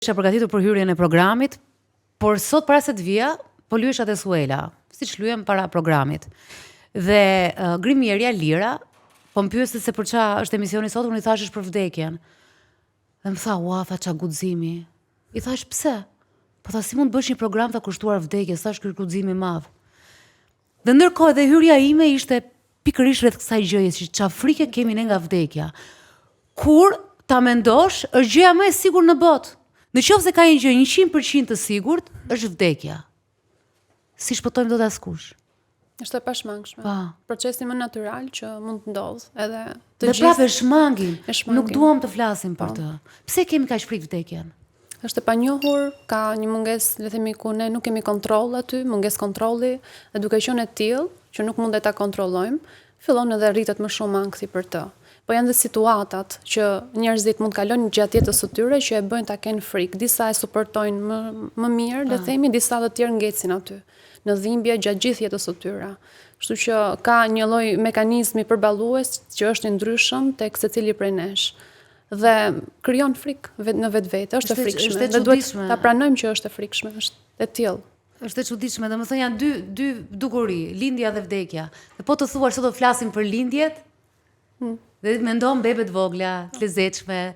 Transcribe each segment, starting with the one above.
Isha përgatitur për hyrjen e programit, por sot para se të vija, po lyhesha te Suela, siç lyhem para programit. Dhe uh, grimierja Lira, po më pyeste se për ça është emisioni sot, unë i thashë është për vdekjen. Dhe më tha, ua, tha ça guximi. I thashë pse? Po tha si mund të bësh një program të kushtuar vdekjes, thashë ky guxim i madh. Dhe ndërkohë edhe hyrja ime ishte pikërisht rreth kësaj gjëje, që ça frike kemi ne nga vdekja. Kur ta mendosh, është gjëja më e sigurt në botë. Në qoftë se ka një gjë 100% të sigurt, është vdekja. S'i shpëtojmë dot askush. Është e pashmangshme. Pa. Procesi më natyral që mund të ndodhë, edhe të Dhe gjithë prapë e shmangim. E shmangim. Nuk duam të flasim për të. Pse kemi kaq frikë vdekjen? Është e panjohur, ka një mungesë, le të themi, ku ne nuk kemi kontroll aty, mungesë kontrolli, dhe duke qenë e tillë, që nuk mundet ta kontrollojmë, fillon edhe rritet më shumë ankthi për të. Po janë dhe situatat që njerëzit mund të kalojnë gjatë jetës së tyre që e bëjnë ta kenë frikë. Disa e suportojnë më më mirë, le të themi, disa të tjerë ngecin aty në dhimbje gjatë gjithë jetës së tyre. Kështu që ka një lloj mekanizmi përballues që është i ndryshëm tek secili prej nesh dhe krijon frikë vet në vetvete, është e Është e- frikshme. është e Dhe duhet çuditshme. ta pranojmë që është e frikshme, është e tillë. Është e çuditshme, domethënë janë dy dy dukuri, lindja dhe vdekja. Dhe po të thuash sot do flasim për lindjet, Hmm. dhe mendon bebe të vogla, të lezetshme.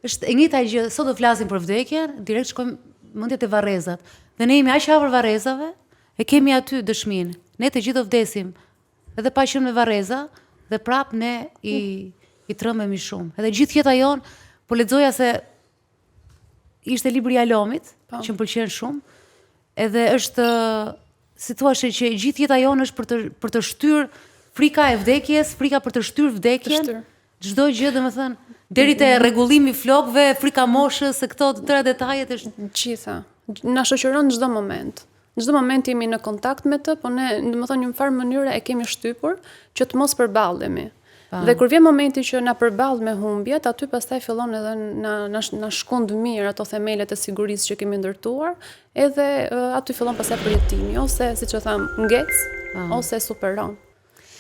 Është e njëjta gjë, sot do flasim për vdekjen, direkt shkojmë mendja te varrezat. Dhe ne jemi aq afër varrezave, e kemi aty dëshminë. Ne të gjithë do vdesim, edhe pa qenë me varreza, dhe prap ne i i trembemi shumë. Edhe gjithë jeta jonë, po lexoja se ishte libri i Alomit, Po. që më pëlqen shumë. Edhe është si thua që gjithë jeta jonë është për të për të shtyrë frika e vdekjes, frika për të shtyrë vdekjen. Të shtyrë. Çdo gjë, domethënë, deri te rregullimi i flokëve, frika moshës, se këto të tëra detajet është Gjitha. Na shoqëron në çdo moment. Në çdo moment jemi në kontakt me të, po ne, domethënë, në një farë mënyre e kemi shtypur që të mos përballemi. Dhe kur vjen momenti që na përball me humbjet, aty pastaj fillon edhe na na, na shkund mirë ato themelet e sigurisë që kemi ndërtuar, edhe aty fillon pastaj përjetimi, ose siç e tham, ngec, ose superon.